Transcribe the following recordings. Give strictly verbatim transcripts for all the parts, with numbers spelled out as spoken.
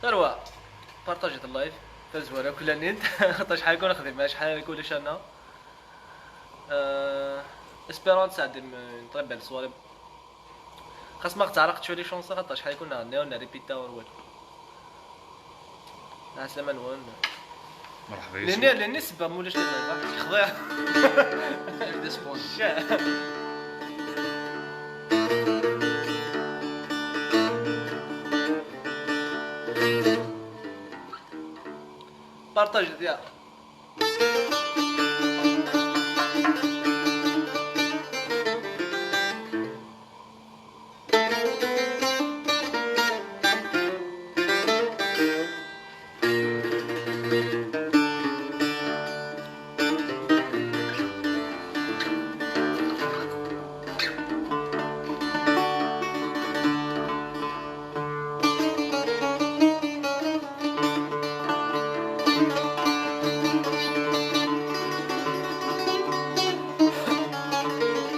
Tarwa, partaget live. Tazwara kulanin. Xaṭer acḥal kul xdim, acḥal kul cana. Euh, espérant sɛeddim une très belle soirée. Xas ma ɣ-teɛreq tculi chanson, xaṭer acḥal kul nɛenni ur nripita ur walu. Ɛeslama-nwen. مرحبا يوسف. Lenni, lenni sebba mulac kifeḍ. Xḍiɣ. This one. Partage, ya.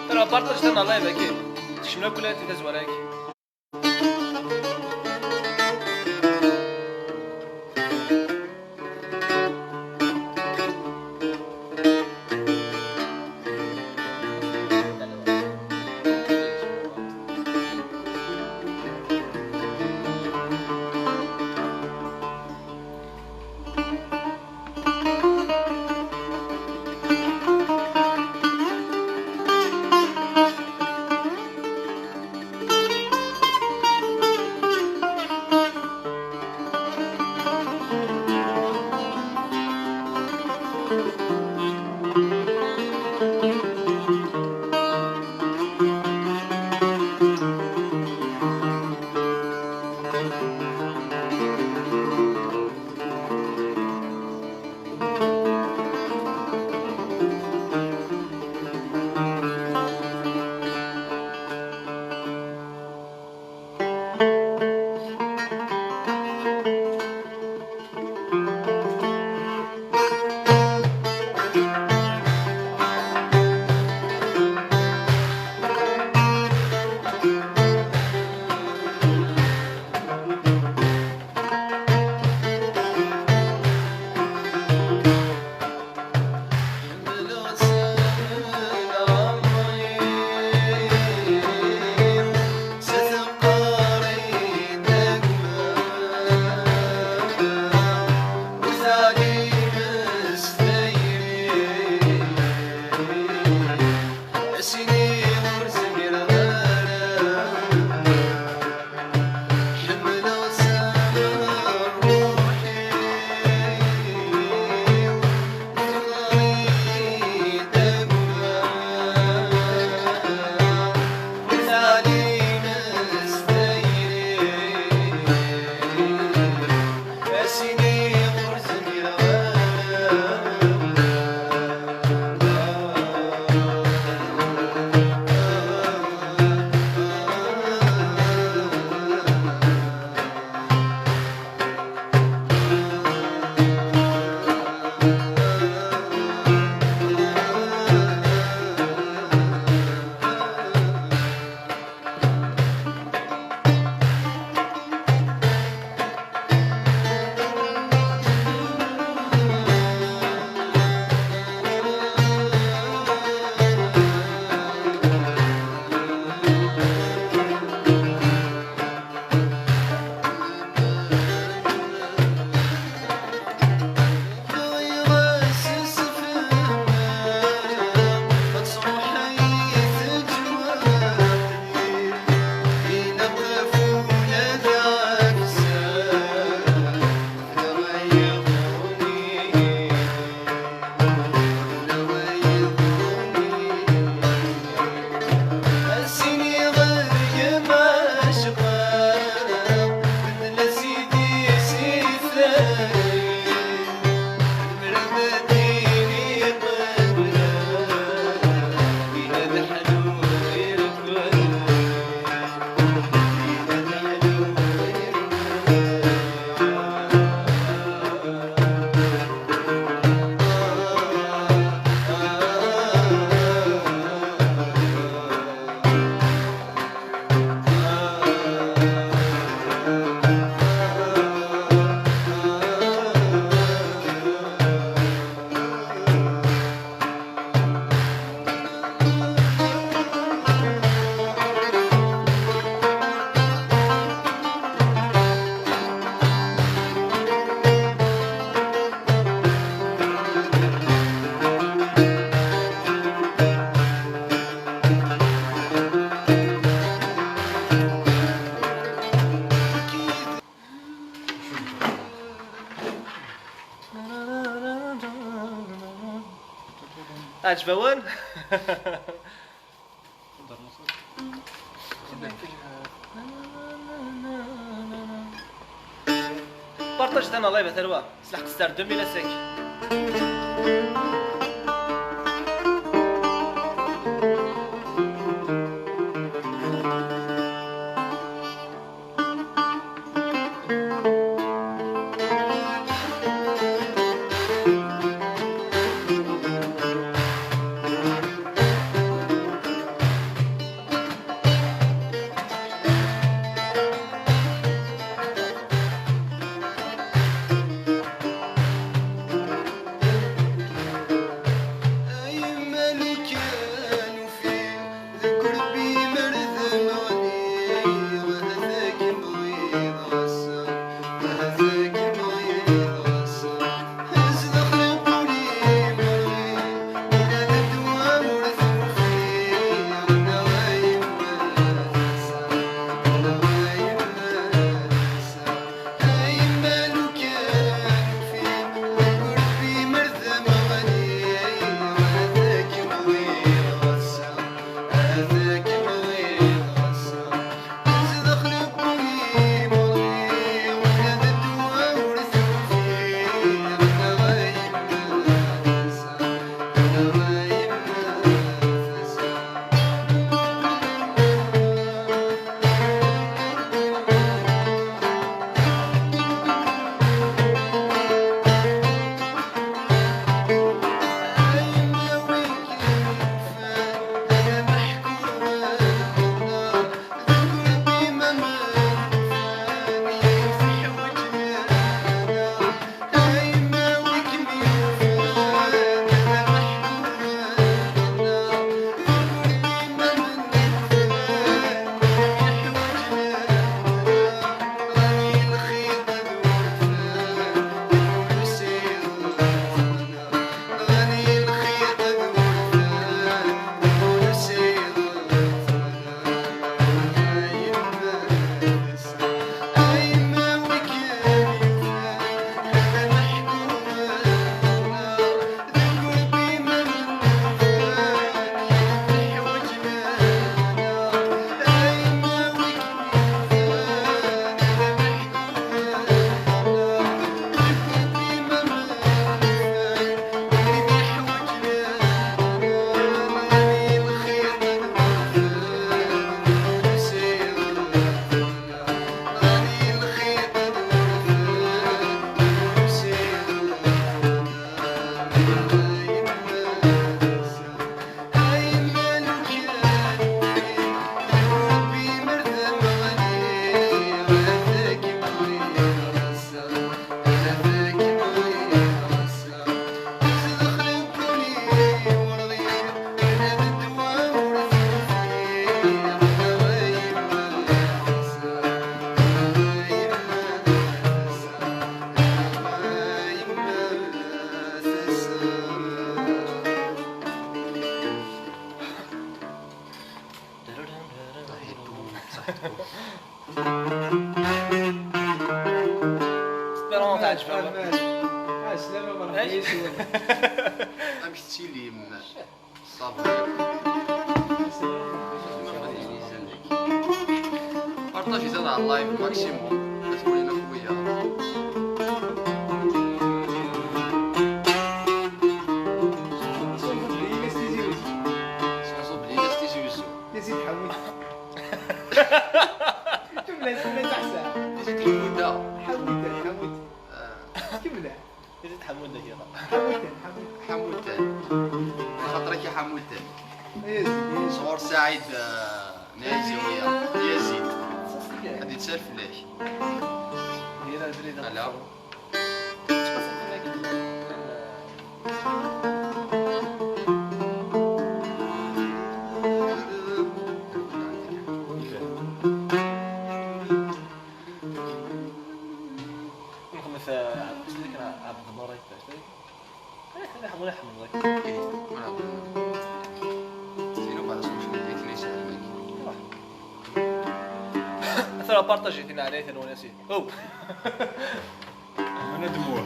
Tara partage tama live-agi. Tekcem akk la tazwara-agi. Teɛǧeb-awen? Partage-it a live a tarwa. S lḥeqq star deux mille cinq. Ay Malik, a nufi deg Rebbi, mer d ameɣni, ahat akken bɣiḍ ɣas, ahat akken bɣiḍ ɣas. Zdaxel n wul-iw, ula d ddwa ur t-ufiɣ, neɣ a yemma tasa, neɣ a yemma tasa. A yemma lukan ufiɣ deg Rebbi, mer d ameɣni, ahat akken bɣiḍ ɣas, ahat akken bɣiḍ ɣas. Zdaxel n wul-iw, ula d ddwa ur t-ufiɣ, neɣ a yemma tasa, neɣ a yemma tasa. Espérant, teɛǧeb-awen. Ah, sslam, merḥba yis-wen. Amek tettilim? Ça va. Partager ça dans le live maximum. Parce que les gens. Sans oublier les Tizi Ouzou. يا سيدي حمود. كمل، كمل تحسن. يا سيدي حمودة. حمودة، حمود. آه. كمل. يا سيدي حمودة كذا. حمودة، حمودة. حمودة. خاطرك يا حمودة. يا سيدي. صغور سعيد، آه، نايزي ويا يزيد. صافي. غادي تسال فلاش. هي لا دريدة. لا. نخمس، آه، عبد النور يتاش. أنا، أنا حمل، أنا حمل ذاك. إيه، أنا حمل. سينو بعد شوي شوي ديت ليش عليك. أثر بارطاجي فينا عليه ثاني وناسي. أو. أنا دموع.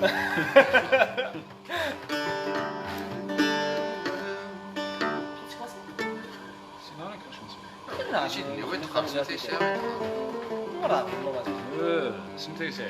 Mačči d nniwa i d-teqqar, s taysa i d-teqqar. Ur ɛerfeɣ ma ɣas. Eh, s taysa.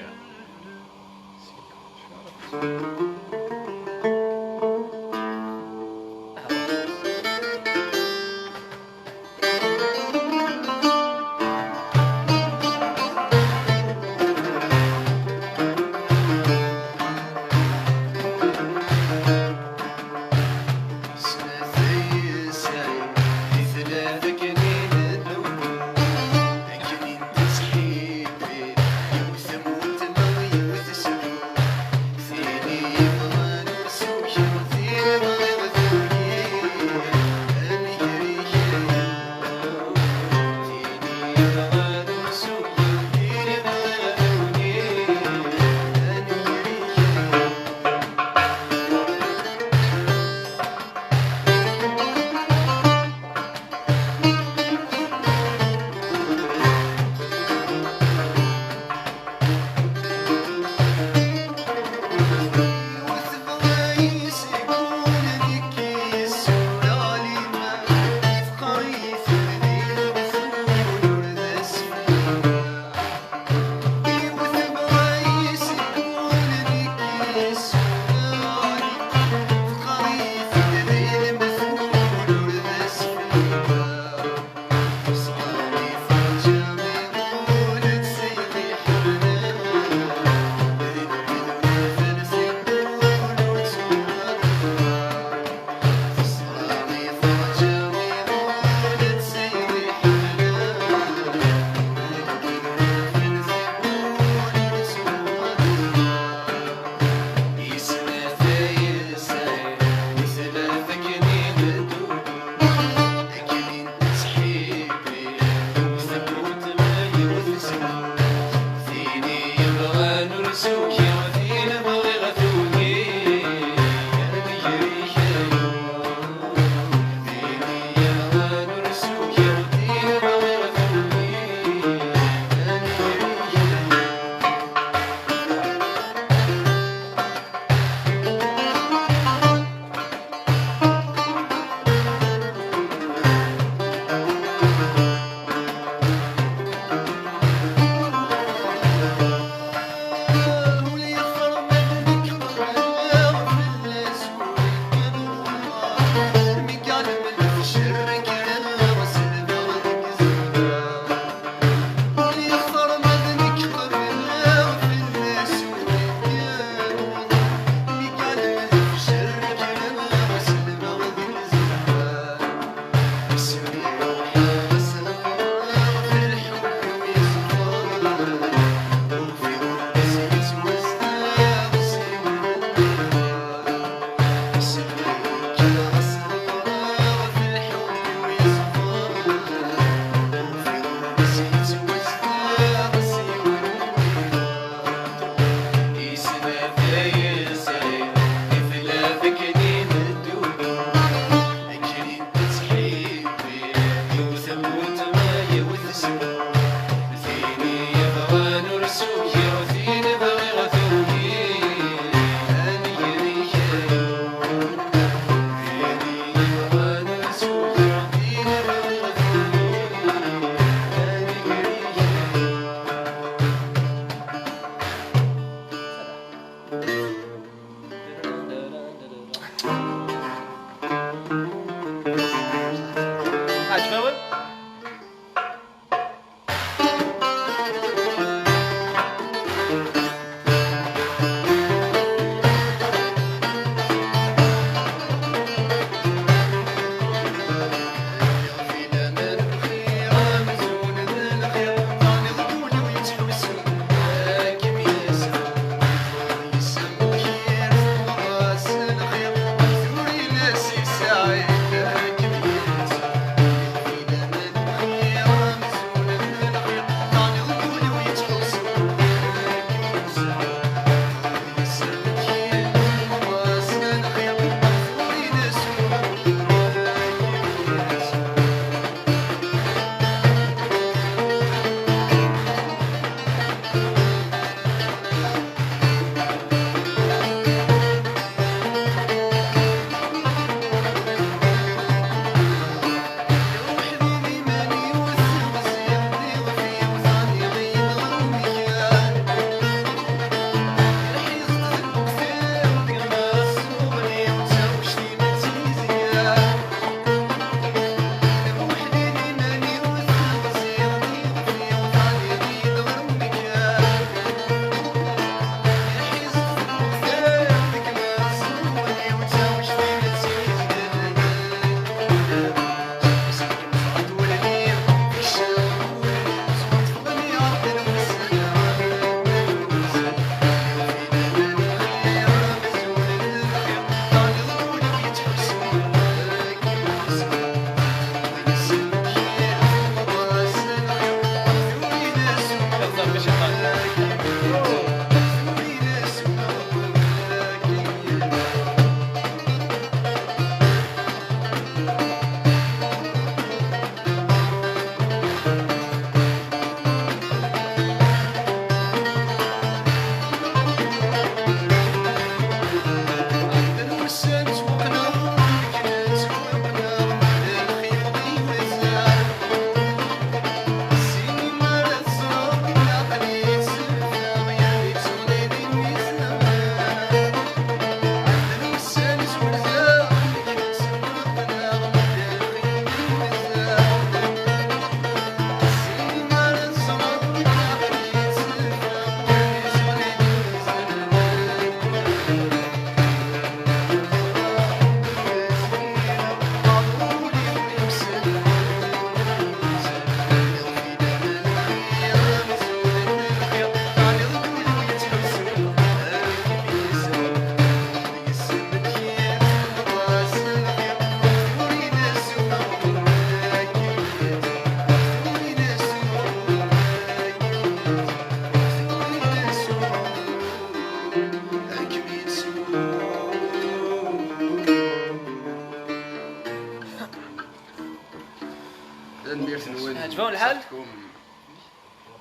عجبهم الحال؟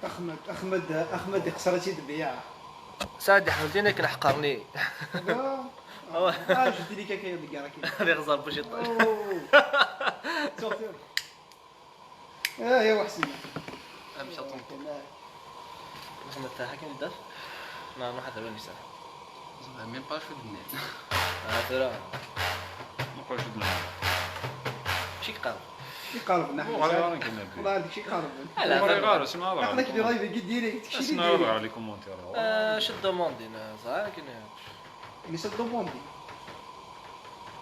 أخمد، أخمد، أخمد يخسر شي دبيعة. سعد يحمل دينك نحقرني. آه. آه، جبت لي كاكا يا دقيقة كده. هذا يخسر بوش يطلع. أوه. شوف، شوف. آه، يا وحسين. أمشي أطلع. الخدمة تاعها كاين دار؟ ما، ما حدا وين يسال. Même pas شفت النت. آه، ترى. ما بقاش شفت النت. شي قال. شي قال في النحو؟ والله غير كاين. والله عندك شي قال. لا، لا، والله غير اسمع، والله عقلك دي غير يجي ديريكت، شي اسمع، ديريكت. والله عليكم وانت راه. آه، شد دوموندي، أنا زعما كاين. اللي شد دوموندي.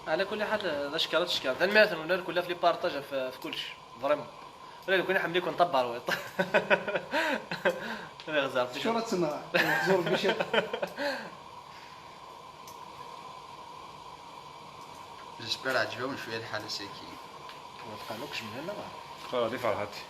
على كل حال، هذا شكرا، شكرا. ثاني ما يثنون كلها في لي بارطاج في، في كلشي. فريمون. ولا لو كنا حمليكم طبع رويط. انا غزال شو راه تسمع؟ زور بشر. جيسبر عجبهم شويه الحاله ساكي. ما تقالوكش من هنا. خلاص، دي فرحتي.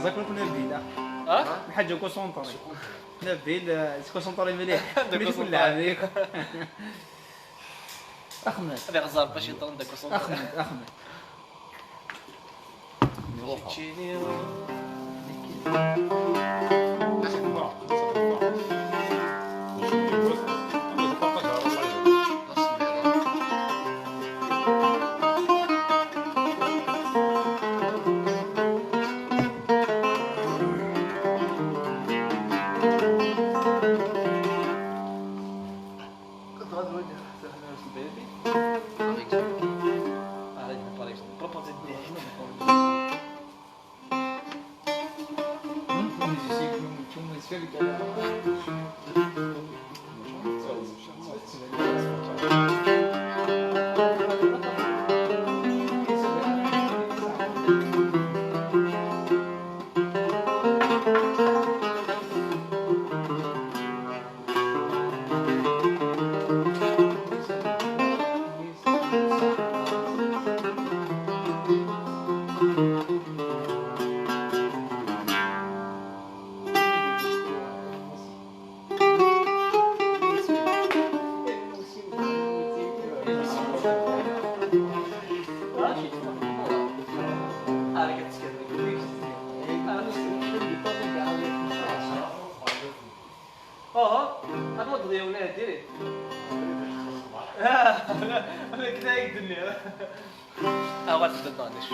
D'accord, نبيل. اه، الحاجة كونسونطري. نبيل، آه، كونسونطري مليح. عندك مليح كل كونسونطري. عام. اخمد. هذا غزال باش يطلع عندك كونسونطري. اخمد، اخمد. نروحو. تشيني. اه، هاد ما تضيع ولاد ديري. اه، انا، انا كده هيك الدنيا. اه، غتبدا معليش.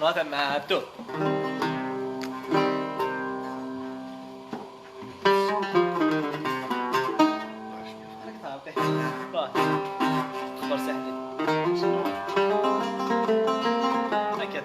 نهضر مع عبدو. راك تعرف. راه. خبر ساحلي. هكذا.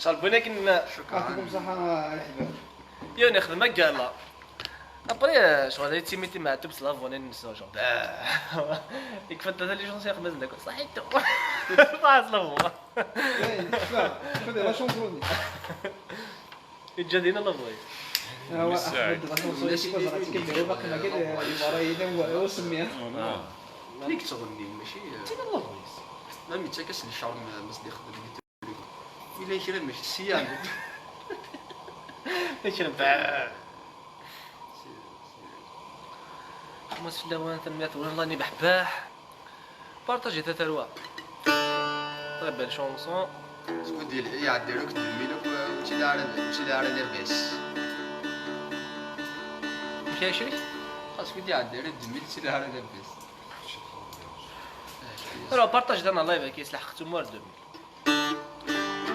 Carbon akken. Yɛṭikum ṣṣeḥḥa a leḥbab. Yiwen ixdem aggala. Après, euh, je crois timiti mɛtub s l'abonné n so genre. Yekfa tata les gens yexdem d'accord. Saḥit. Pas l'abonné. Kfa, kfa de la chanson. Yeǧǧa dinna l'abonné. Awa, Ahmed de la chanson. Ulac i d-yettwaẓra ttkemmil waqila kan, euh, yewɛer-iyi-d usemmi. Nekk ttɣennin mačči. Tina l'abonné. Ma yettak-as lecṛ ma s d-ixdem. Yella kra n mačči s yam. Kra n. Xmas fell-awen, tanemmirt, win Allah ni beḥbeḥ. Partagez ta tarwa. Très belle chanson. Skud yelha iɛeddi akk d lmil akk, ur ttili ara, ur ttili ara d abas. Amek ay crik? Xas skud iɛeddi ara d lmil, ur ttili ara d abas. Alors, partagez-t en live, كاين سلاح ختم ورد.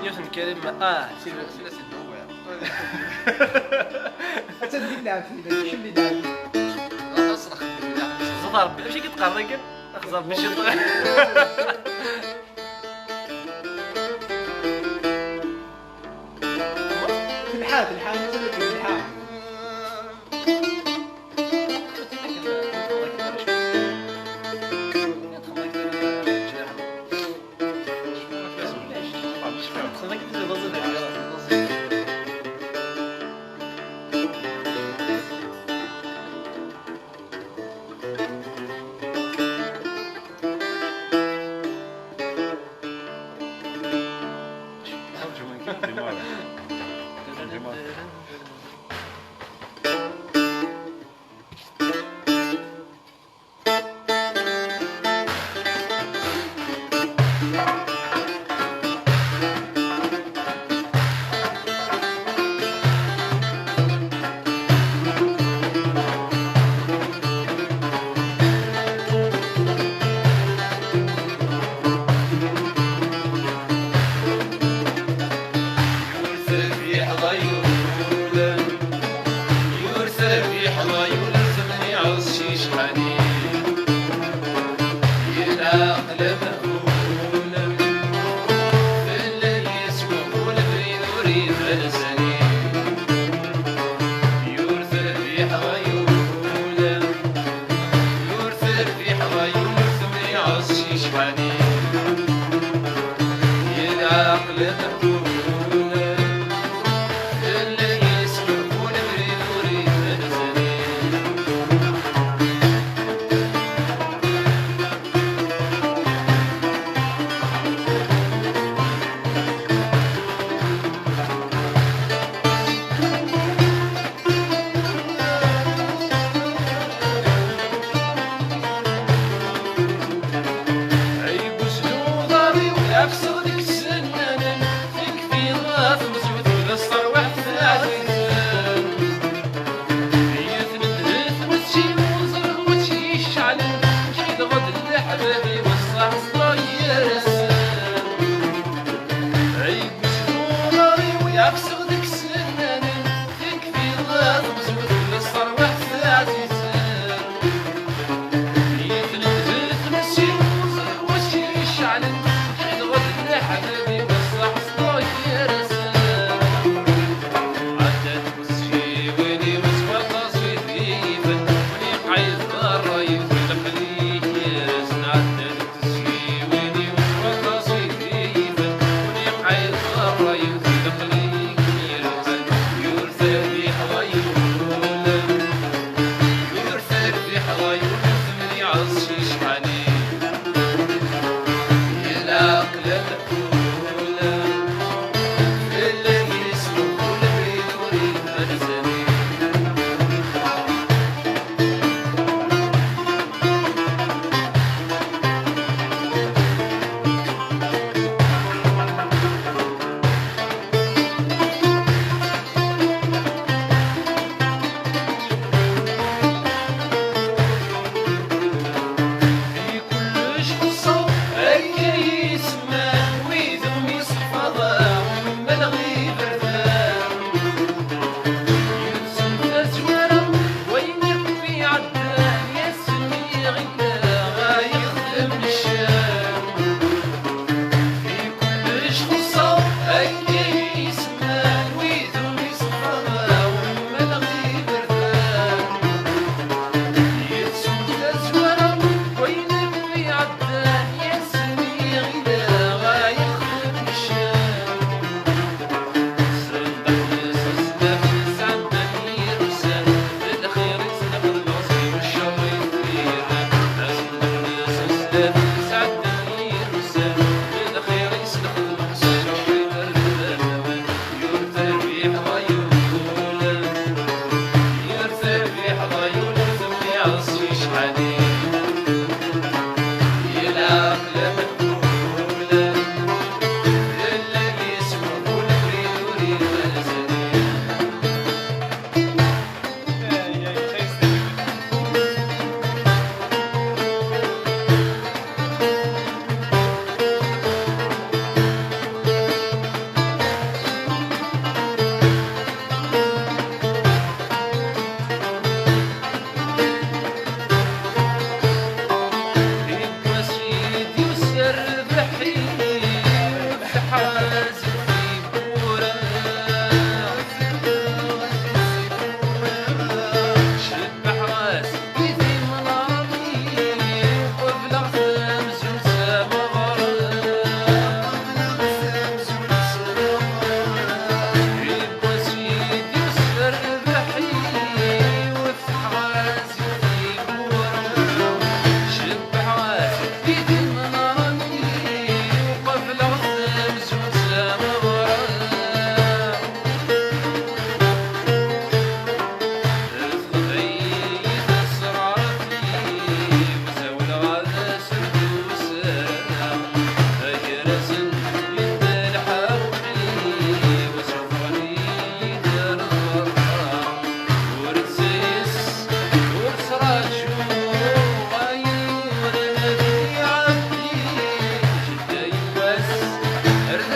Yiwet n Karim, ah, c'est vrai. Ad teddi lɛafya, kemm di lɛafya. Ẓẓeḍ Ṛebbi, acu i k-d-qqaren akken? Xẓer Ṛebbi ciṭ. Telḥa, telḥa, mazal telḥa.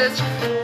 Acu yeɛfu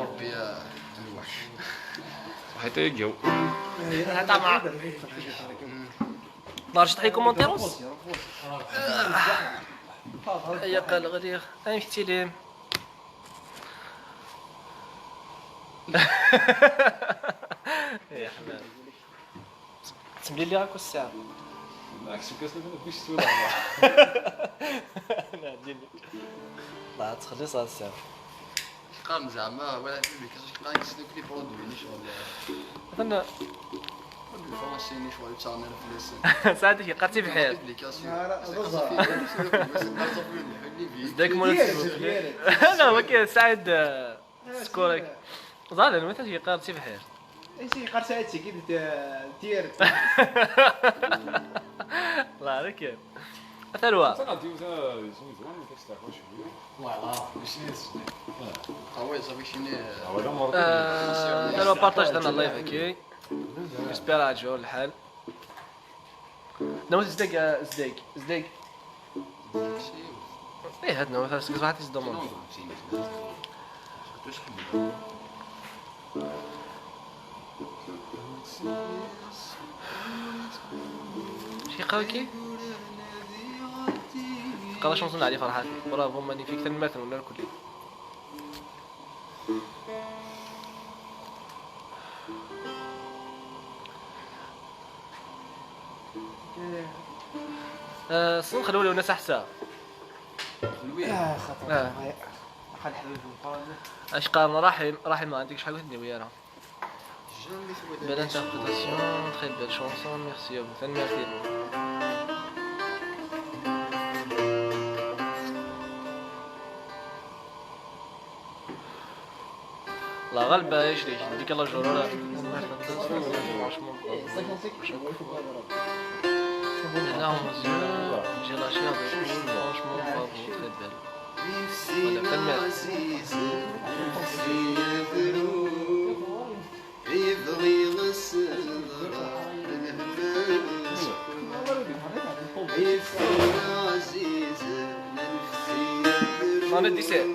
Ṛebbi a lweḥc. Ḥiṭ ay yyaw. Ḍarc tḥi commentaires. Ay aqal ɣliɣ. Amek tettilim? Ya ḥmam. Ttemliliɣ akk ssaɛa. Ɛkes ukas n wis tura. Nɛeddi-nni. La, ttxelliṣ ar ssaɛa. Qqaren zeɛma, wala publication, qqaren kksen akk les produits-nni ccɣel. Atan. Ur d-lfaɣ ass-nni ccɣel ur ttaɣen ara fell-asen. Saɛid yeqqar tibḥirt. Publication. Ara, d aẓar. Zdak mula tezwefli. Ala, waki Saɛid, eh, skurek. Ẓer, anwa i yeqqar tibḥirt? Isi yeqqar Saɛid seg d tirt. La, rek. Atalwa. Voilà. Awi, ça fait que je suis né. Ah ouais, ça fait que je suis né. Ah ouais, là, on va... Euh, atalwa, partage dans le live, ok. J'espère عجبه الحال. نوت زدق، زدق، زدق. إيه، هاد نوت، هاد زدق، واحد يزدو مونتي. شي قاوكي؟ قرا شونسون علي فرحات. برافو، مانيفيك، تنماتن ولا الكل. آه، صنخ الأولى وناس أحسا. آه، خطر. آه. قال حبيبي مقارنة. اش قال رحيم؟ رحيم ما عندك شحال قلت لي وياها. Belle interprétation, très belle chanson, merci à vous. Merci. الله غالب، ايش ليش ديك لا جورورا. Là, on se dit, j'ai lâché avec lui, franchement, bravo, très belle. Voilà, belle mère. Son dix-sept.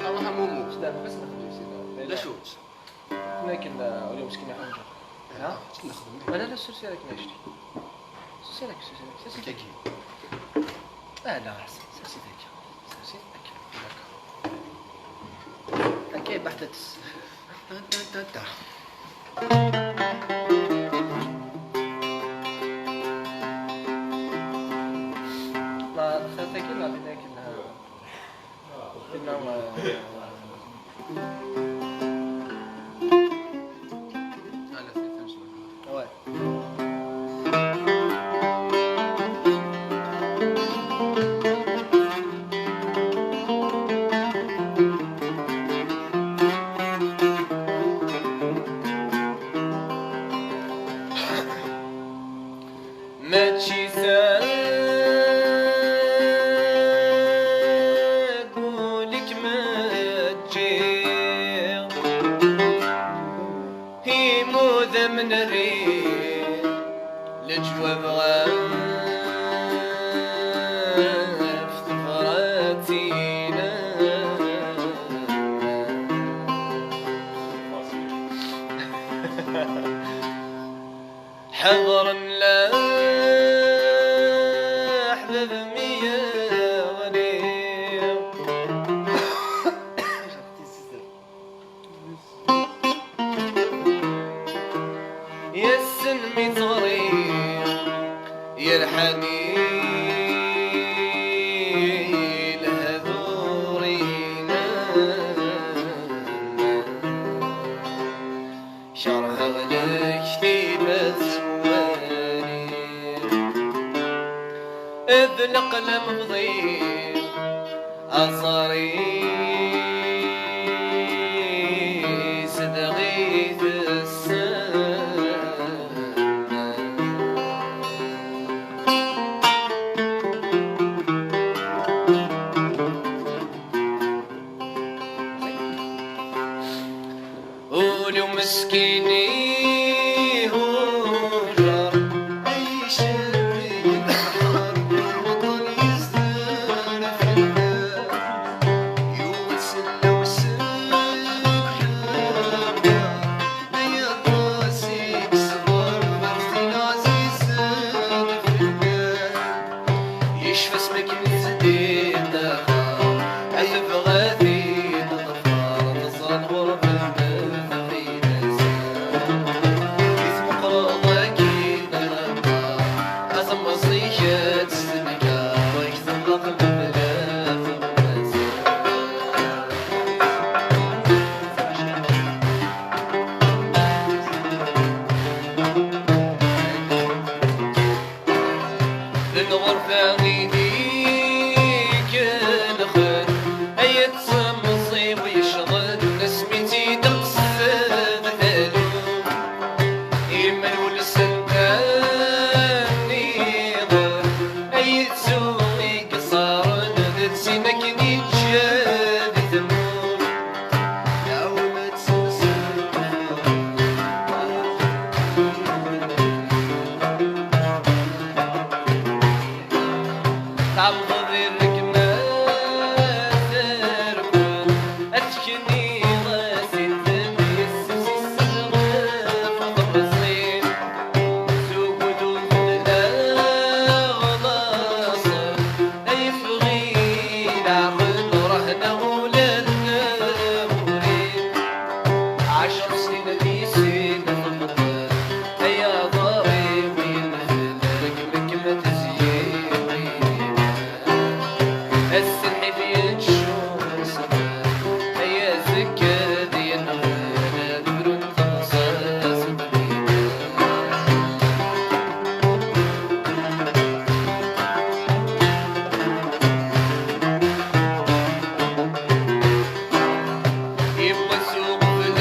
أروح أمومو. لا شو. لكن، آه، اليوم مسكين يحوج. ها؟ شنو نخدم؟ لا، لا، لا، السوسي راك ما يشتي. السوسي راك، السوسي راك، السوسي راك. كاكي. لا، لا، السوسي راك. السوسي راك. هكا بحتت. تا، تا، تا، تا. لا، ساتاكي لا، بيتاكي لا. كنا، آه، Menri leǧwab ɣef tebrat-ina. Ḥeḍren leḥbab mi yeɣli. Yassen mi teɣri yerḥan-i lehdur-inem. Kerheɣ lektibat s wawal-im. D leqlam bḍiɣ aẓar-is dɣi tessam. Ul-iw meskin ihujer, ay icebbi lbeḥr, lweṭn yezder fell-as. Yuɣ-d sellaw seg lḥeqqa, ay aṭas i yeṣber ɣer tin ɛzizen fell-as. Yecfa-s makken zedin daɣen, ay tebɣa ad t-id-teḍfer, teẓra lɣerba ma tebɣi tasa. I tmeqqreḍ akkin a Rebba, a temẓi-k ad testenkareḍ, ad k-teɣleq mebla tuɣmas. D lɣerba i d-ikelxen, ay tt-temẓi-w yecḍen, asmi tt-id-teqsed talum. Imenwel s nniḍen, ay ttu igeṣaren, d tin akken iǧǧa di tmurt. Tɛemmeḍ di rregmat terkun, ad tekniḍ asidel yes-s isseɣ ɣef uḍebsi. Tugdut d laɣlaṣ, ay teffeɣ i leɛqel, rehna ula d tmuri. Ɛecr snin di sin txeddem, ay aḍar-iw yenfel, rgem-kem a tezyiwin. Ass lḥif yettcum ṣṣber, ay azekka d yenɣel, ad brun teḍsa s uqdim. Yewwa s uqbel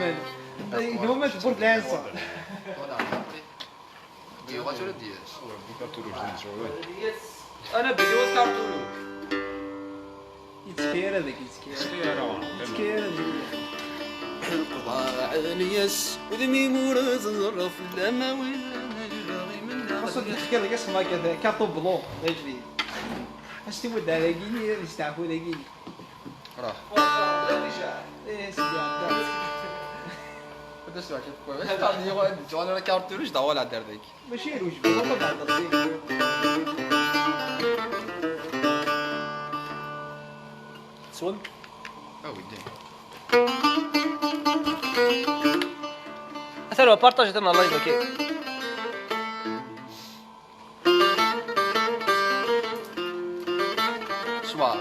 Ay, d wama tewweḍ lɛinṣer. Ana bdiwa kartulu. Yettkayar adeg yettkayar. Yettkayar adeg. Qḍaɛen yes udem-im ur ẓerreɣ fell-am a win. Xas ad d-nexkir deg asma akka kartu blu d ajdid. As tiwedda dagi, yesteɛfu dagi. Ruḥ. Eh, sidi, ɛedda. Ad as-tuɣal kif kwan. Ad yuɣal ad d-tuɣal ara kartu rouge d awal ɛedda ar dagi. Mačči iruj, bɣiɣ ad d-ɛeddaɣ zik. Teswem? Awi-d. Atan wa partajet-ten live, ok. Soir.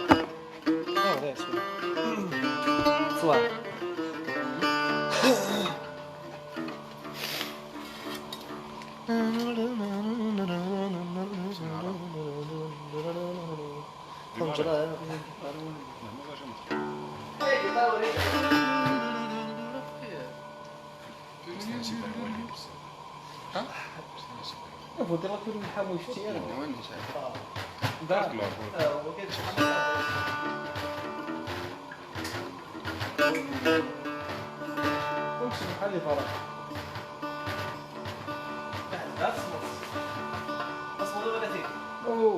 Ah, ouais, soir. Soir. Ha? Ibuḍ la kulli ḥamu icti ara. Da. Ur subḥan ibarak. Da, asmeḍ. Asmeḍ wala tigi. Oh.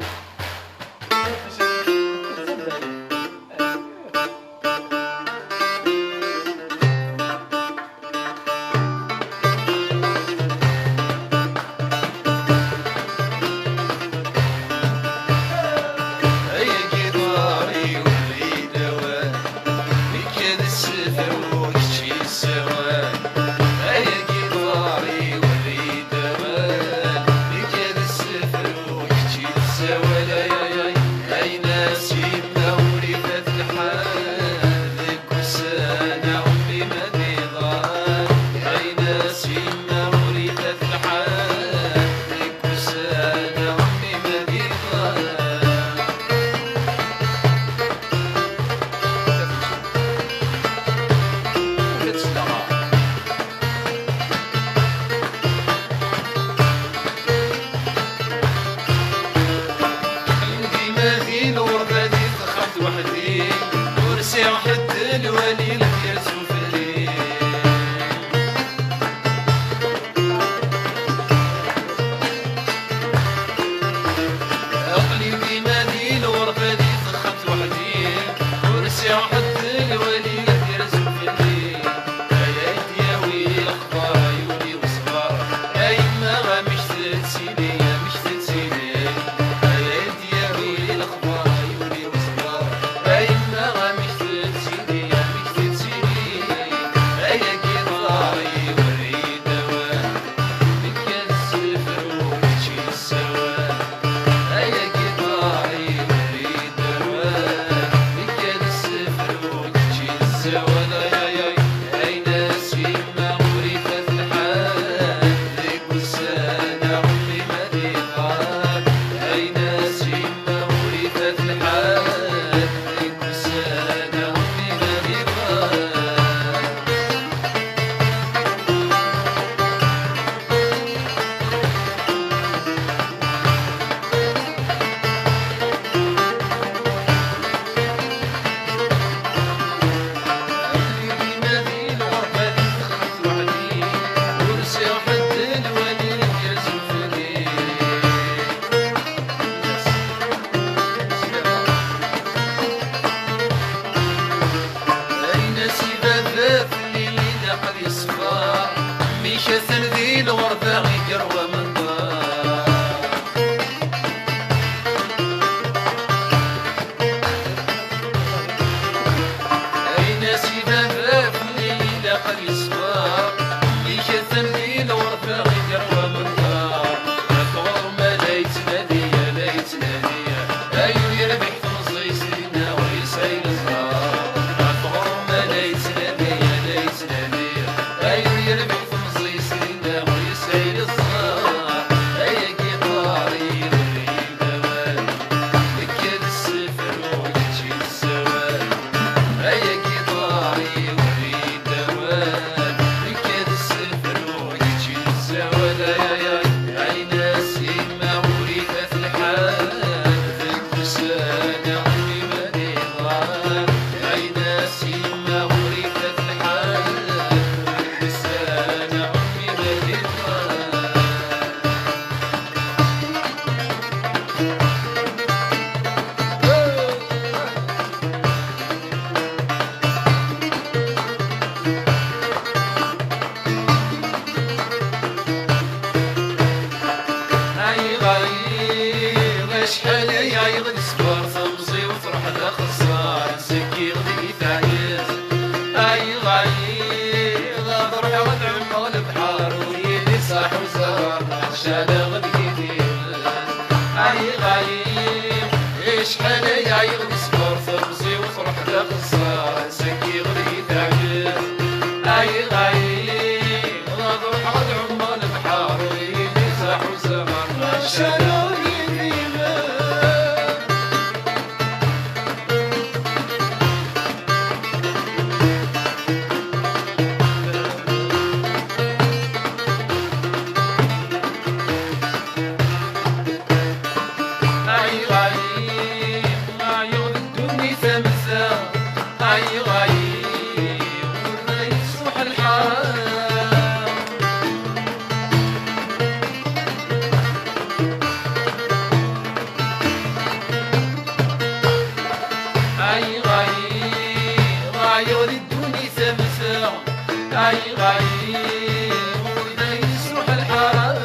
Ayen-as i baba fell-i ilaq ad yeṣber. Mmi-k atan di lɣerba iger wamenḍar. Ayen-as i baba fell-i ilaq ad yeṣber. Mmi-k atan di lɣerba iger wamenḍar. Ɣef ɣur-m ala yettnadi, ala yettnadi. Ay ur yerbiḥ temẓi-s dinna ur yesɛi leẓra. Ɣef ɣur-m ala yettnadi, ala yettnadi. Ay ur yerbiḥ temẓi-s dinna ur yesɛi leẓra. Ay agiṭar-iw err-iyi-d awal. Nekk ad ssefruɣ, kečč yessawal. Ay agiṭar-iw err-iyi-d awal. Ay ɣayi, ad ruḥeɣ ad ɛummeɣ lebḥer, ur yelli ṣaḥ uẓar, ḥcaneɣ deg idis. Ay ɣayi, acḥal ay ɛyiɣ di ṣṣber, temẓi-w truḥ d axeṣṣar, ass-agi ɣer-i teɛjeb. Ay ɣayi, ad ruḥeɣ ad ɛummeɣ lebḥer, ur yelli ṣaḥ uẓar, ḥcaneɣ deg idis. Ay ɣayi, ɛyiɣ di ddunit am ta. Ay ɣayi, ur la yettruḥ lḥal. Ay ɣayi, ɛyiɣ di ddunit am ta. Ay ɣayi, ur la yettruḥ lḥal.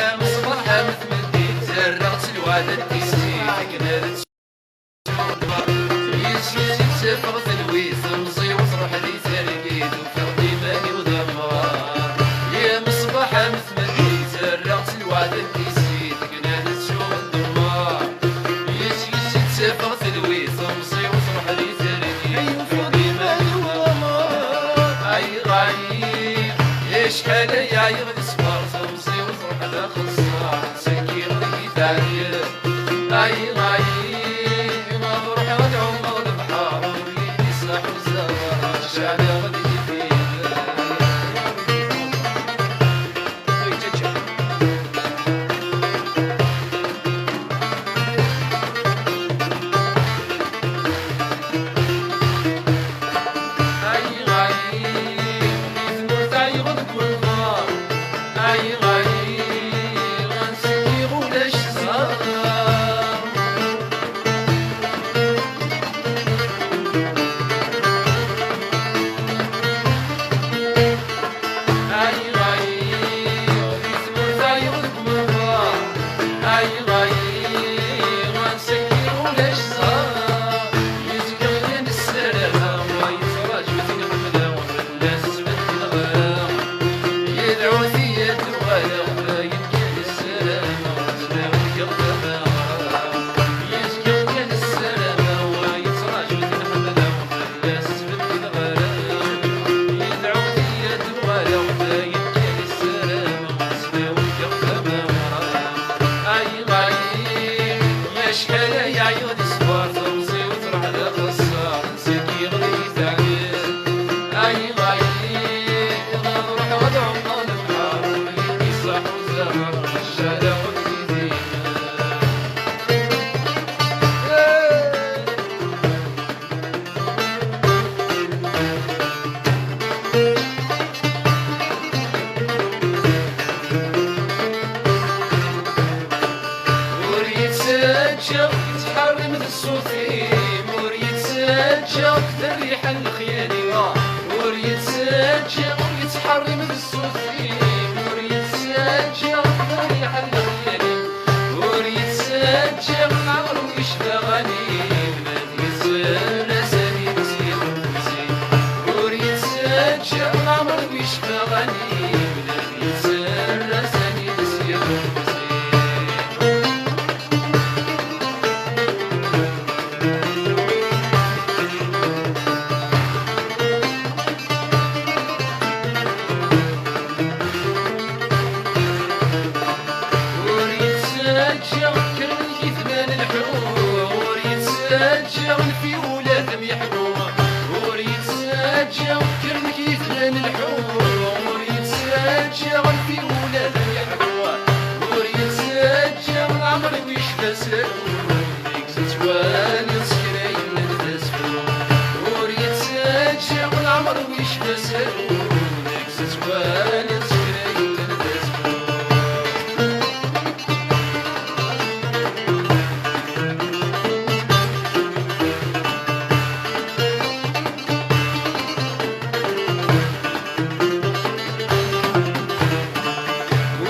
Am ṣṣbeḥ am tmeddit, zerreɣ-tt lweɛda n tissit, akken ad tt-, yes-s i ttafeɣ telwit, temẓi-w truḥ di targit, ufiɣ-d iman-iw d amɣar. Am ṣṣbeḥ am tmeddit, zerreɣ-tt lweɛda n tissit, akken ad tt-suɣ ddemmar. Yes-s i ttafeɣ telwit, temẓi-w truḥ di targit, ufiɣ-d iman-iw d amɣar. Ay ɣayi, acḥal ay ɛyiɣ di ṣṣber, temẓi-w truḥ d axeṣṣar, saki ɣer-i teɛjeb. Ay ɣayi, ma ruḥeɣ ad ɛummeɣ lebḥer, ur yelli ṣaḥ uẓar, ḥcaneɣ deg idis. Ay ɣayi, di tmurt ɛyiɣ deg unẓar. Ay ɣayi, ɣansikiɣ ulac zzher. Ay ɣayi, di tmurt ɛyiɣ deg unẓar. Ay ɣayi, ɣansikiɣ ulac zzher. Yezga kan ssalama, wa yettraǧu tin ḥemmleɣ, fell-as tbeddel ɣer-i. Yedɛu-t-id ad uɣaleɣ, ayen kan ssalama, ttnawigeɣ tameɣra. Yezga kan ssalama, wa yettraǧu tin ḥemmleɣ, fell-as tbeddel ɣer-i. Yedɛu-t-id ad uɣaleɣ, ayen kan ssalama, ttnawigeɣ tameɣra. Ay ɣayi, acḥal ay ɛyiɣ di ṣṣber, temẓi-w truḥ d axeṣṣar, seg yiɣli teɛjeb. Ay ɣayi, ad ruḥeɣ ad ɛummeɣ lebḥer, ur yelli ṣaḥ uẓar, ḥcaneɣ deg idis. Ur yettaǧǧa yettḥerrim d ṣṣut-im, ur yettaǧǧa d rriḥa n lexyal-im, ur yettaǧǧa yettḥerrim d ṣṣut-im, ur yettaǧǧa d rriḥa n lexyal-im, ur yettaǧǧa leɛmer wi yecba ɣanim, ma d yettarra sani s yixef. Ur yettaǧǧa leɛmer wi yecba ɣanim, ma d yettarra sani s yixef. Ur yettaǧǧa kra n yitman lḥu, ur yettaǧǧa lfi ula d myeḥdu, ur yettaǧǧa kra n yitman lḥu, ur yettaǧǧa lfi ula d myeḥdu, ur yettaǧǧa leɛmer wi yecba asaru. Tettwaliḍ s kra yellan d asefru, ur yettaǧǧa leɛmer wi yecba asaru, deg-s tettwaliḍ s kra yellan d asefru.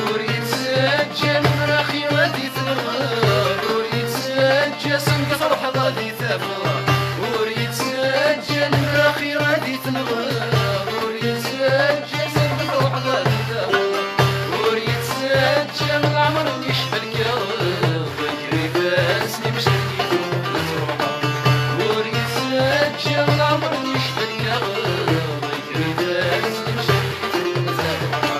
Ur yettaǧǧa lemraxi ad itneɣ, ur yettaǧǧa send truḥeḍ ad itafeḍ, ur yettaǧǧa lemraxi ad itneɣ. Ur yettaǧǧa azrem d uḥḍan, ur yettaǧǧa leɛmer yecba lkaɣeḍ, ger ifassen imceḥ-it ur yettaǧǧa leɛmer yecba lkaɣeḍ, ger ifassen imceḥ-it ur yettaǧǧa.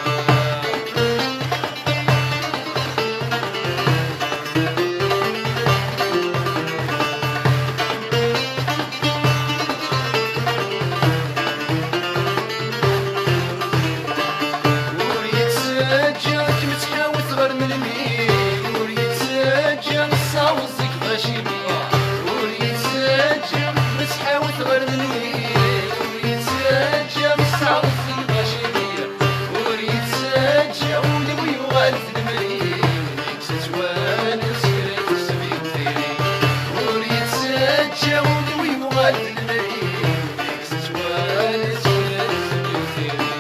Ur yettaǧǧa ad kem-tḥawet ɣer melmi, ur yettaǧǧa nessaweẓ deg tɣacin, ur yettaǧǧa ad kem-tḥawet ɣer melmi, ur yettaǧǧa nessaweẓ deg tɣacin, ur yettaǧǧa ul-iw yuɣal d lemri. Tettwanes kra tekseb yiwet tiri, ur yettaǧǧa ul-iw yuɣal d lemri. Tettwanes kra tekseb yiwet tiri.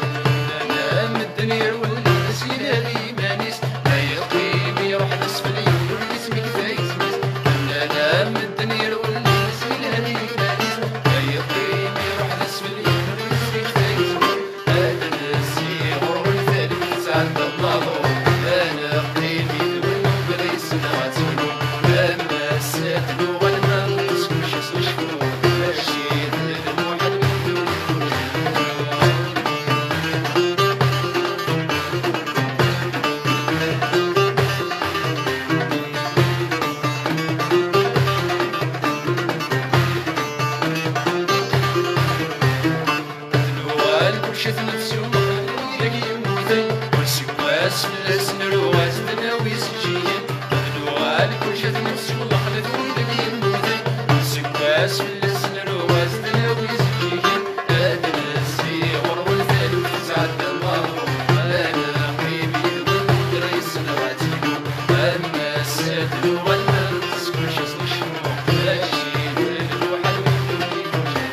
Nnan medden irwel s yilad iman-is, ma yeqqim iruḥ d asfel yiwen ur yesmekta isem-is. Nnan medden irwel s yilad iman-is, ma yeqqim iruḥ d asfel yiwen ur yesmekta isem-is. Nuɣal kulci t-nefsu, dagi yemmuten, ur siwas fell-as nruɣ-as d nawi s ǧigen. Nuɣal kulci t-nefsu, lexlet dagi yemmuten, ur siwas fell-as nruɣ-as d nawi s ǧigen. Ad nessiɣ ɣur-wen taluft tesɛedda lbaḍu, ad neqqim yid-wen, ur yessenɣ ad tedum. Am ass ad nuɣal ners kulci s lecmuq, mačči d lmuḥal wid ur d-ifuǧan.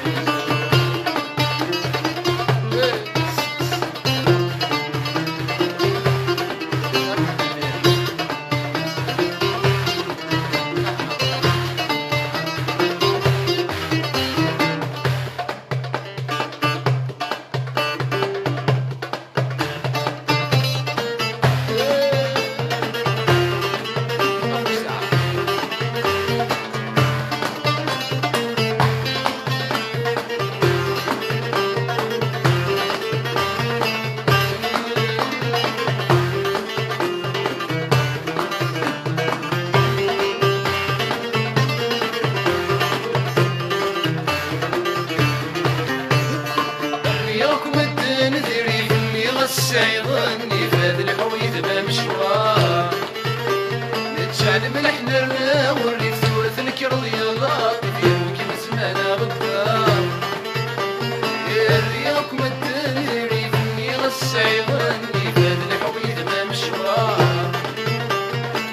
Yakk medden d irif-nni ɣas sɛiḍen ifad lḥu yid-m amecwar. Neǧǧa lemleḥ nerna urrif tura tnekreḍ yal aṭṭif yerwek zzman aɣeddar. Yerr yakk medden d irif-nni ɣas sɛiḍen ifad lḥu yid-m amecwar.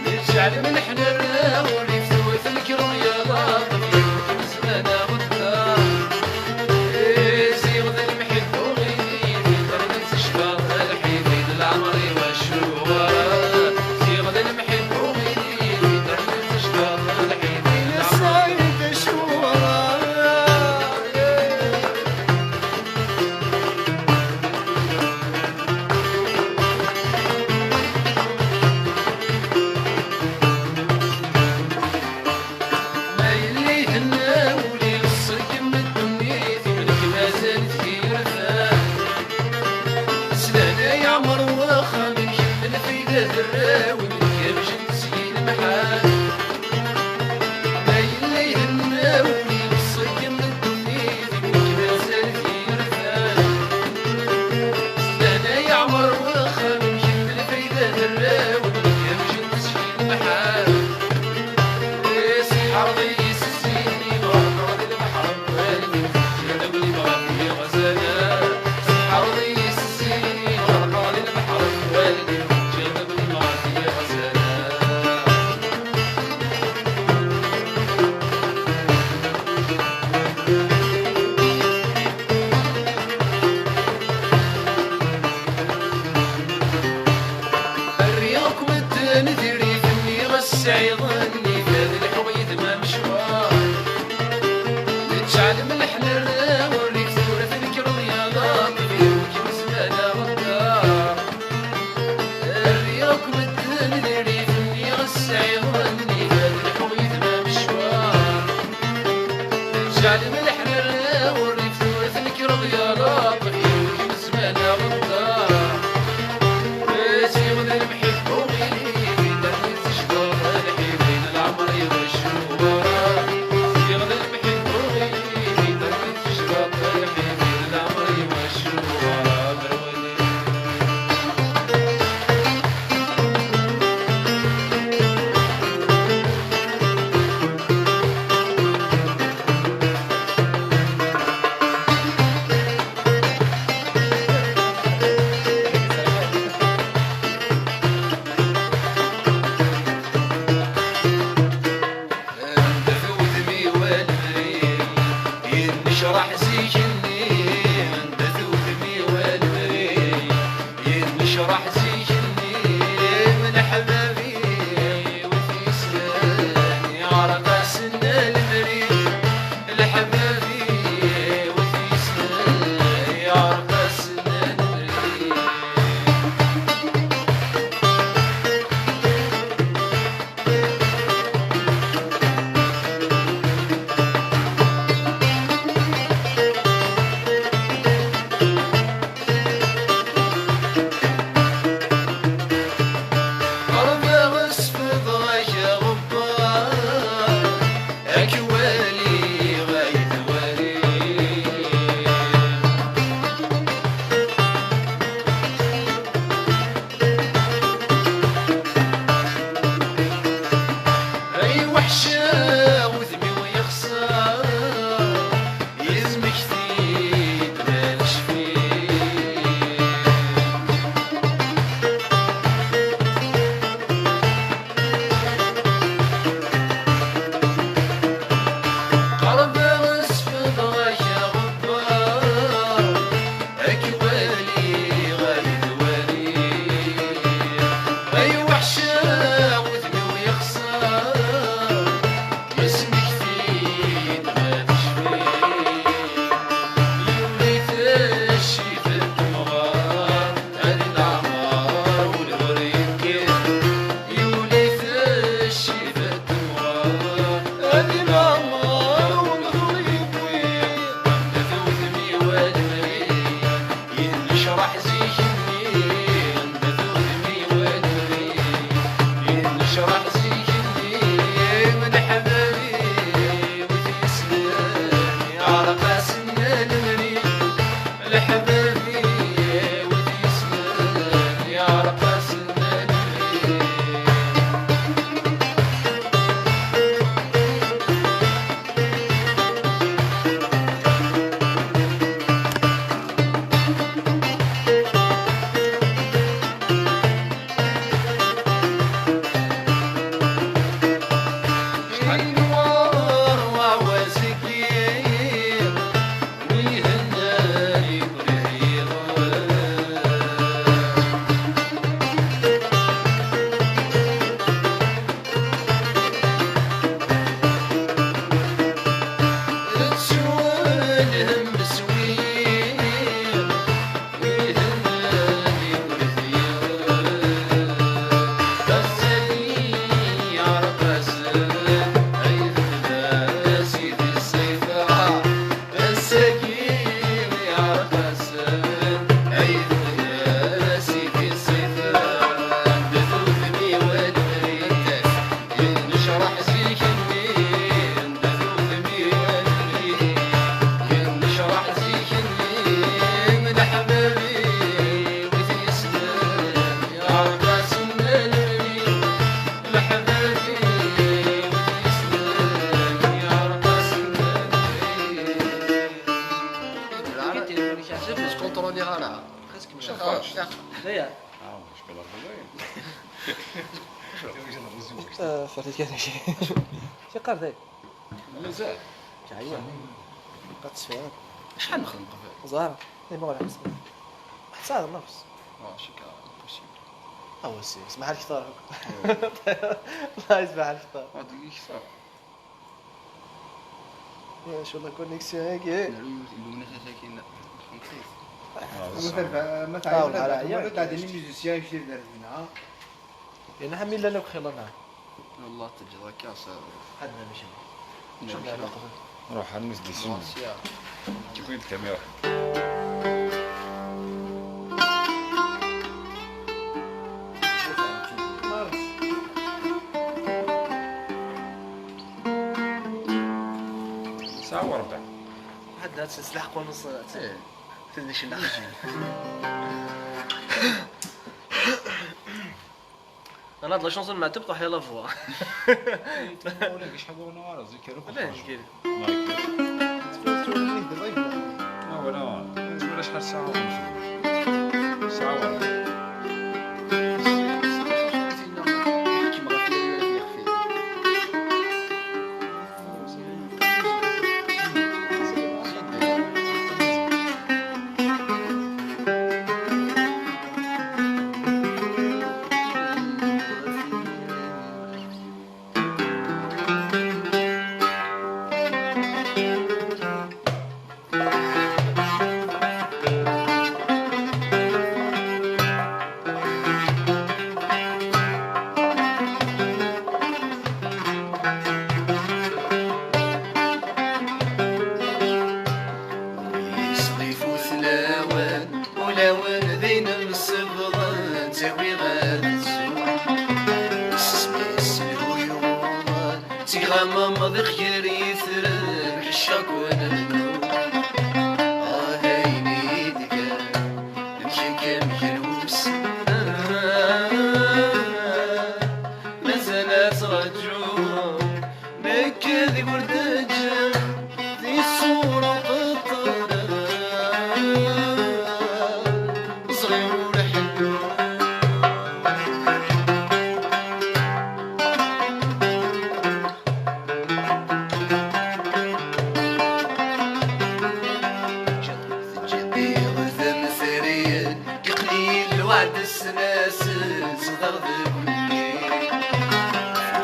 Neǧǧa lemleḥ nerna urrif tura tnekreḍ yal aṭṭif yerwek zzman aɣeddar. Ziɣ d lemḥibbu i d-ifernen s ccbaṭ lḥifi d leɛmer-iw acuɣer. Ziɣ d lemḥibbu i d-ifernen s ccbaṭ lḥifi d leɛmer-iw acuɣer. Ur ɣ-ara. Presque. D'ailleurs. Ah, je peux la regarder. آه، فرحت كان شي. شي قال ذاك. مازال. تعيا. بقات تسفيرة. شحال نخدم قبل؟ زهرة. إي، ما غادي نحسب. حتى هذا النفس. آه، شي كا impossible. آه، وسي، اسمح لك كثر. الله يسمح لك كثر. هذا اللي كثر. واش والله connexion هاكي. نعم، يلومنا حتى كاين الخمسين. آه، مثلا، مثلا، آه، على عيالك. تاع des musiciens يشتي يدير هنا. لأن حميل لنا وخير لنا. والله تجرى كاس. حدنا ماشي. نعم، شوف لنا شوف. نقطة. روح، هنمس دي سيما. خلاص، يا. تكون الكاميرا. ساعة وربع. هاد، هاد السلاح قول نص. إيه. تديش النخ. انا هاد la chanson ما تبطح يا la voix. ولا كاش حاجه وانا راه زي كيروك. لا، كيف؟ مايك. لا، ولا. ولا شحال ساعه ونص. ساعه وربع. Yesɣi ifut lawan, ulawen d ayen msebḍen, ttawiɣ ad tsuɣ. Isem-is lhuyuḍ, ttiɣamameḍ ixyar yitran, ḥecceɣ-ken nnuɣ. Ah, ayen i d-gan, amek akka mgal wussan, mazal ad ttraǧuɣ. Nekk d iwerdaǧen di ṣṣura qeṭṭren, ẓɣir ur ḥellu. Teǧǧiḍ-iyi d amesriyen, yeqqen-iyi lweɛd s-, s-, zedɣeɣ deg wemmi.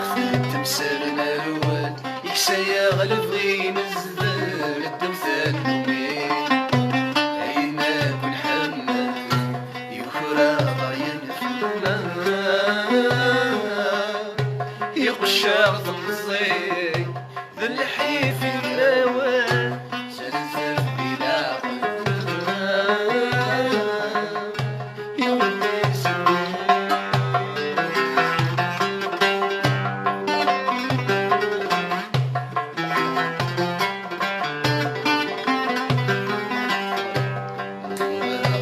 Fuɣet temsal n rwel, yeksa-yaɣ lebɣi nezder ddaw tannumi. Ayen akk nḥemmel, yuker-aɣ yenfel. Iqeccer temẓi, d lḥif i lawan, terzef di leɛqel.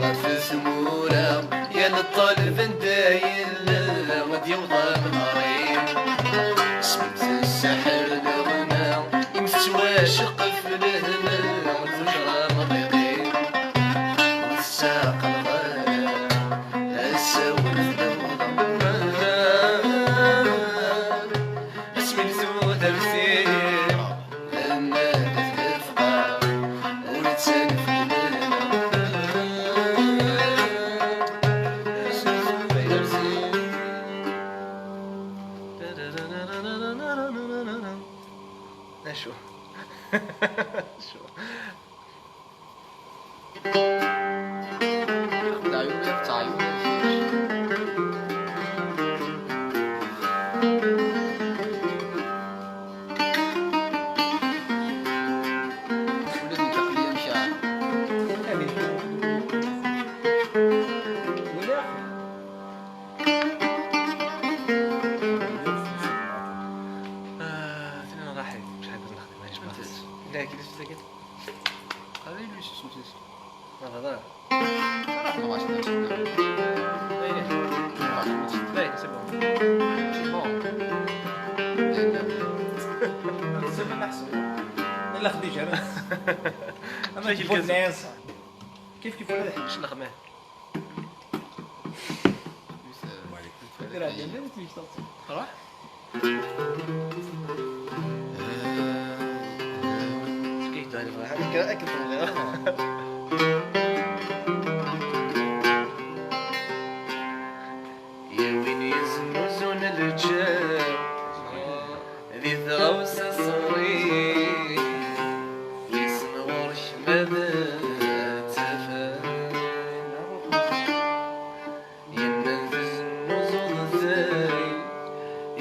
Ɣef tmura, yal ṭṭaleb anda yella, ad d-yaweḍ lemri. Isem-is sseḥr neɣna, imi tettwaceqqef lehna, d ujram ḍiqi. Ur tessaqleḍ ara, asawen d lewḍa. Asmi n tudert-iw, ama d tefqa, ur ttanfel. Acu? Acu? آه، ثاني راح شحال كنت نخدم، معليش، ما خدمتش. لا، كي درت هذا. هذا، هذا. راه ما عرفتش نمشي. ايه. ما عرفتش نمشي. ايه، c'est bon. C'est bon. C'est bon، نحسن. لا، خديجة، أنا. أنا ماشي كيف كذا. الناس. كيف كيف ولا حاجة لخماه. السلام عليكم. روح. كيف تعرف؟ أكيد، أكيد. يا وين يزنوزون الجار. Di tɣawsa ṣṣeɣri, wissen ɣur-k ma d tafat. Yenna teznuzuḍ tay,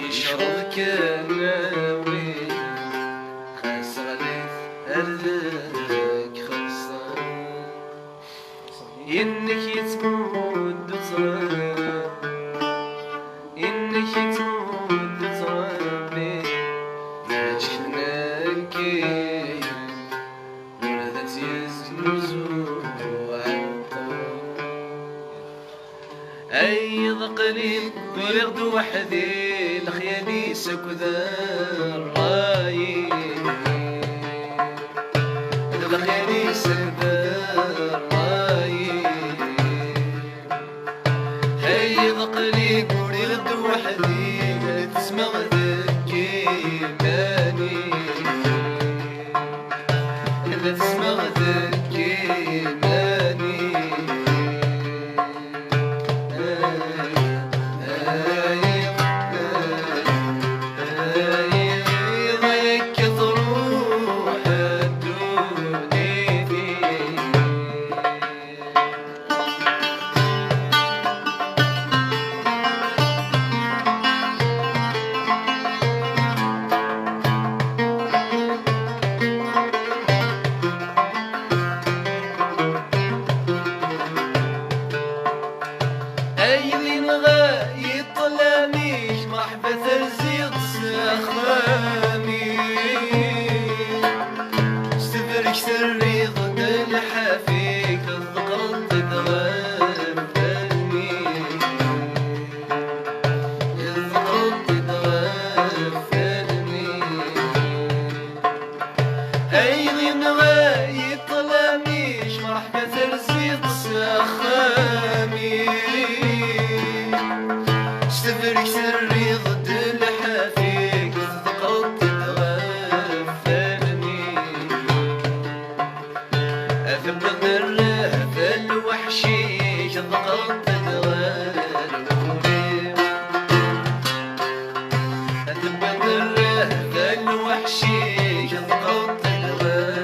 yecreḍ kan awal, xas ɣlayet ar deg xelṣan. Yennek yettmudd ttɣen, yennek yettmudd ttɣen, mačči d nekki, ula d at yeznuzu ɛeṭṭen. Ay ḍeqli, uriɣ-d weḥdi, lexyal-is akked ṛṛay. Lexyal-is akked ṛṛay. Ay ḍeqli, uriɣ-d weḥdi, la tezmeɣ deg iman-i. La tezmeɣ deg iman-i. Ay d inɣa yeṭṭlam-ik, merḥba terziḍ s axxam-ik. S tebrek terriḍ-d lḥaf-ik, tḍeqqreḍ-d ɣef allen-ik. Tḍeqqreḍ-d ɣef allen-ik. Ay d inɣa yeṭṭlam-ik, merḥba terziḍ s axxam-ik. S tebrek terriḍ-d lḥaf-ik, tḍeqqreḍ-d ɣef allen-ik. Ad tewwiḍ rrehba lweḥc-ik, tḍeqqreḍ-d ɣer wul-ik. Ad tewwiḍ rrehba lweḥc-ik, tḍeqqreḍ-d ɣer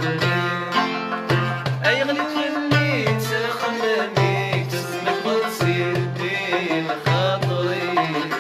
wul-ik. Ay ɣli-d fell-i s axemmem-ik, tesmekmeḍ si lbi lxaṭer-ik.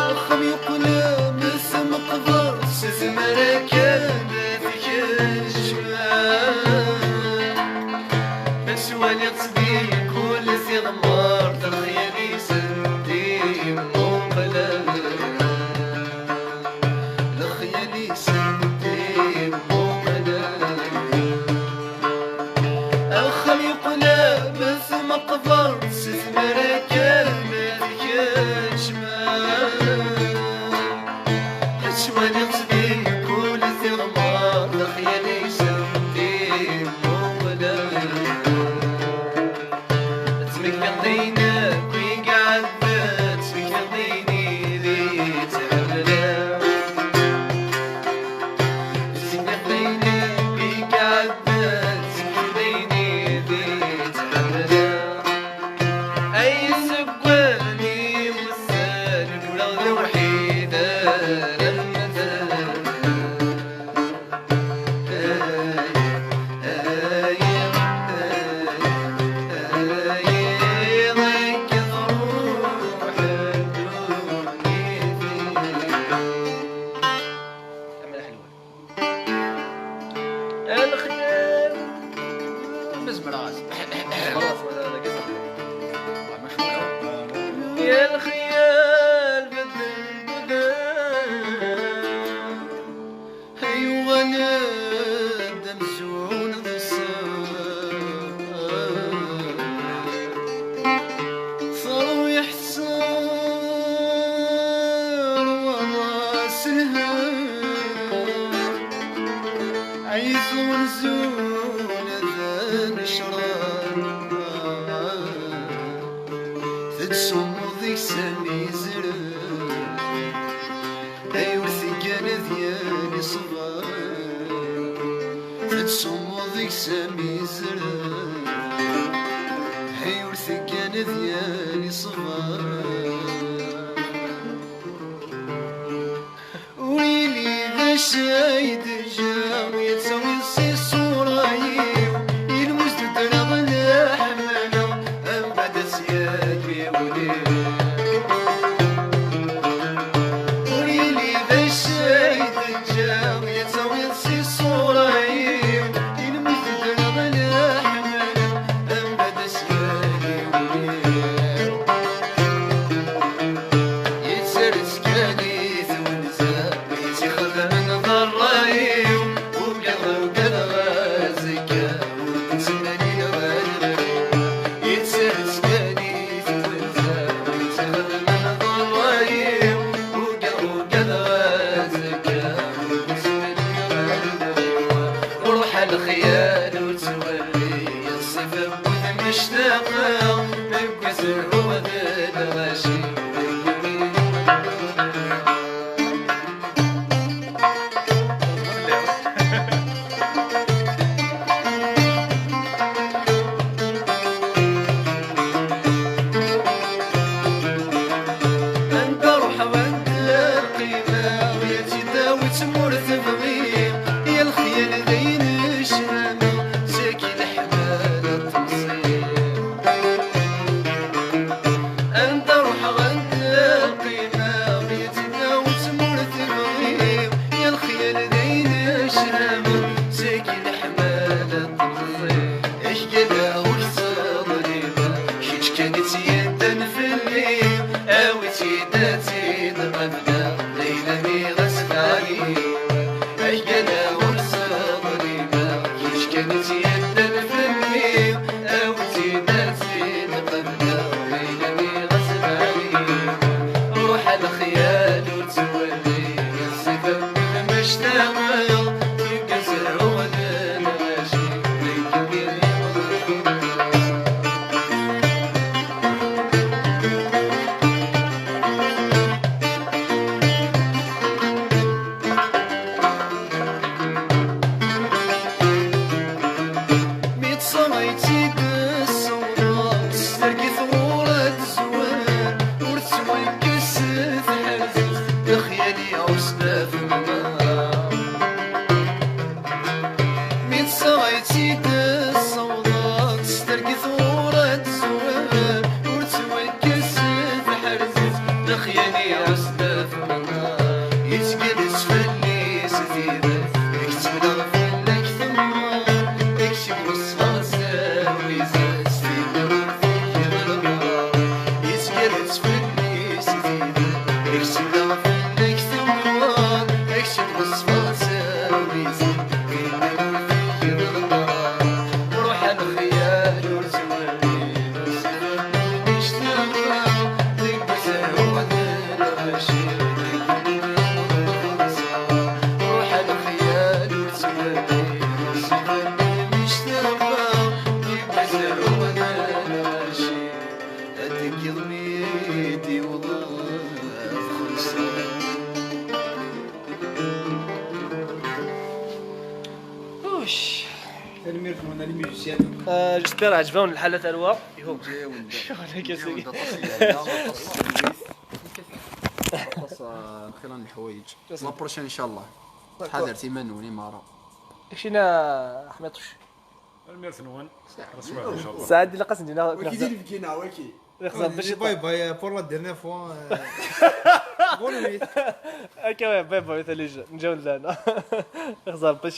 Axxam yeqqel am tmeqbert, s tmara kan ad tkecmem. Ttwaliɣ-tt di mkul tiɣmert, lexyal-is n timmuqla. Lexyal-is n timmuqla. Axxam yeqqel am tmeqbert, s tmara kan ad tkecmem. Ttwaliɣ-tt di mkul tiɣmert, lexyal-is n timmuqla. Ttmektiɣ-d ayen akk i iɛeddan, ttmektiɣ-d ayen i d-yettɛemlan. Ttmektiɣ-d ayen akk i iɛeddan, ttmektiɣ-d ayen i d-yettɛemlan. Ay seg wanni wussan, ggreɣ d awḥid ara mmteɣ. Zemreɣ-as. Xlaṣ, wala d akken. Ya lxyal beddel, beddel. Yuɣal-d amzun d ṣṣeḥ. Terwiḥt teṣṣer, waḍas lhem. Ɛitu nzul d anecraḥ. Tettsummuḍ deg-s am izrem. Ay ur teggan ad yali ṣṣber. Tettsummuḍ deg-s am izrem. Ay ur teggan ad yali ṣṣber. Ur yelli d acu ay d-ǧǧeɣ, yettawi si ṣṣura-iw, ilmuz d ddreɣ leḥmala, am bada s yad yiwen. Ur yelli d acu ay d-ǧǧeɣ, yettawi si ṣṣura-iw, ilmuz d ddreɣ leḥmala, am bada s yad yiwen. Yetter-itt kan i twenza, i tt-ixedmen d ṛṛay-iw. Ugadeɣ, ugadeɣ azekka, ur ken-ttnadineɣ ara. Yetter-itt kan i twenza, i tt-ixedmen d ṛṛay-iw. Ugadeɣ, ugadeɣ azekka, ur ken-ttnadineɣ ara. Ruḥ a lexyal ur ttwerri, ṣṣifa n wudem ctaqeɣ, deg uzrem d lɣaci. Anda ruḥeɣ, anda lqima, ya tt-id-awi-tt ma ur tebɣi, ya lexyal d ayen ccama, saki leḥmala temẓi. Anda ruḥeɣ, anda lqima, ya tt-id-awi-tt ma ur tebɣi, ya lexyal d ayen ccama, saki leḥmala temẓi. Akgala ur tettḍlimeḍ, kečč kan i tt-yeddan fell-i, awi-tt-id ad tt-id-qableɣ, d ayla-nni ɣas teɛyiḍ. Akgala ur tettḍlimeḍ, kečč kan i tt-yeddan fell-i, awi-tt-id ad tt-id-qableɣ, d ayla-nni ɣas teɛyiḍ. Ruḥ a lexyal ur ttwali, ṣṣifa n wudem ctaqeɣ, deg uzrem d lɣaci. Mi tt-, ay tt-id-tessawḍeḍ, s targit ɣur-i ad tezwar, ur tettwakkes tḥerzet, lexyal iɛuss d afennar. Mi tt-, ay tt-id-tessawḍeḍ, s targit ɣur-i ad tezwar, ur tettwakkes tḥerzet, lexyal iɛuss d afennar. Yettgalla-tt fell-i s tidet, ad k-tt-mleɣ fell-ak temɣer, ad k-tt-id-weṣṣfeɣ s awizet, s tidet ur tgiḍ lmeɣrur. Yettgalla-tt fell-i s tidet, ad k-tt-mleɣ fell-ak temɣer, ad k-tt-id-weṣṣfeɣ s awizet. Ush. Tanemmirt-nwen a les musiciens. Euh, j'espère ɛejben-wen lḥal a tarwa. Iho. Ǧǧiɣ-awen-d, ccɣel akka ǧǧiɣ-awen-d seg aṭas n yal, aṭas n lḥwayeǧ. Aṭas, euh, lxir n leḥwayeǧ. La prochaine, inchallah. D'accord. Ḥadret iman-nwen, imara. Keččina, Ḥmiṭuc. Tanemmirt-nwen. Saɛid, ilaq ad sen-d-iniɣ. Wagi d inebgi-nneɣ, wagi. Ixẓer bac. Bye bye, euh, pour la dernière fois, euh, bonne nuit. Akka, ouais, bye bye, salut, nǧaw lana. Ixẓer bac.